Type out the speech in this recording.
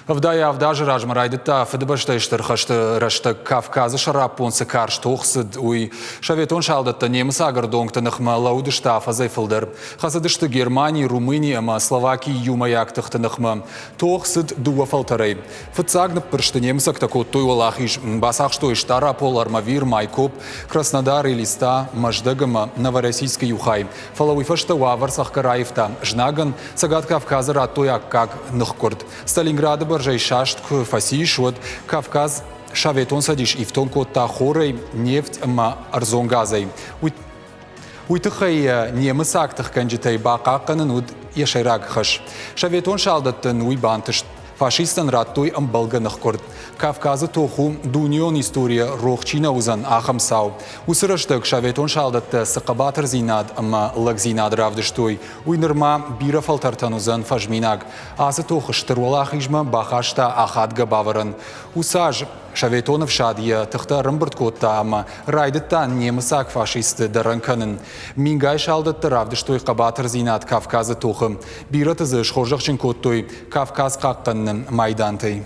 77 азы размӕ райдыдта Фыдыбӕстӕйы Стыр хӕсты рӕстӕг Кавказы сӕраппонд цы карз тох цыд, уый. Советон салдӕттӕ немыцаг ӕрдонгты ныхмӕ лӕууыдысты афӕдзӕй фылдӕр. Хӕцыдысты Германи, Румыни ӕмӕ Словакийы иумӕйаг тыхты ныхмӕ. Тох цыд дыууӕ фӕлтӕрӕй. Фыццаг ныббырсты немыцӕгтӕ кодтой уӕлахиз. Бацахстой Стъарапол, Армавир, Майкоп, Краснодар, Элиста, Мӕздӕг ӕмӕ Новороссийскы иу хай. Фӕлӕ уый фӕстӕ уавӕр цӕхгӕр аивта. Знагӕн Цӕгат Кавказы радтой аккаг ныхкъуырд. Сталинграды бӕрзӕй саст куы фӕцис, уӕд Кавказ Советон Цӕдис ифтонг кодта хорӕй, нефть ӕмӕ ӕрдзон газӕй. Уый уый тыххӕй немыцаг тыхгӕнджытӕй бахъахъхъӕнын уыд йӕ сӕйраг хӕс. Советон салдӕттӕн уый бантыст. Фашисттӕн радтой ӕмбӕлгӕ ныхкъуырд. Кавказы тох у, дунеон историйӕ рох чи нӕ уыдзӕн, ахӕм цау. Уыцы рӕстӕг советон салдӕттӕ цы хъӕбатырдзинад ӕмӕ лӕгдзинад равдыстой, уый нырма бирӕ фӕлтӕртӕн уыдзӕн фӕзминаг. Ацы тохы стыр уӕлахизмӕ бахаста ахадгӕ бавӕрӕн. Уыцы аз Советон ӕфсад йӕ тыхтӕ ӕрӕмбырд кодта ӕмӕ райдыдта немыцаг фашистты дӕрӕн кӕнын. Мингай салдӕттӕ равдыстой хъӕбатырдзинад Кавказы тохы. Бирӕты дзы схорзӕхджын кодтой Кавказ хъахъхъӕныны майдантӕй.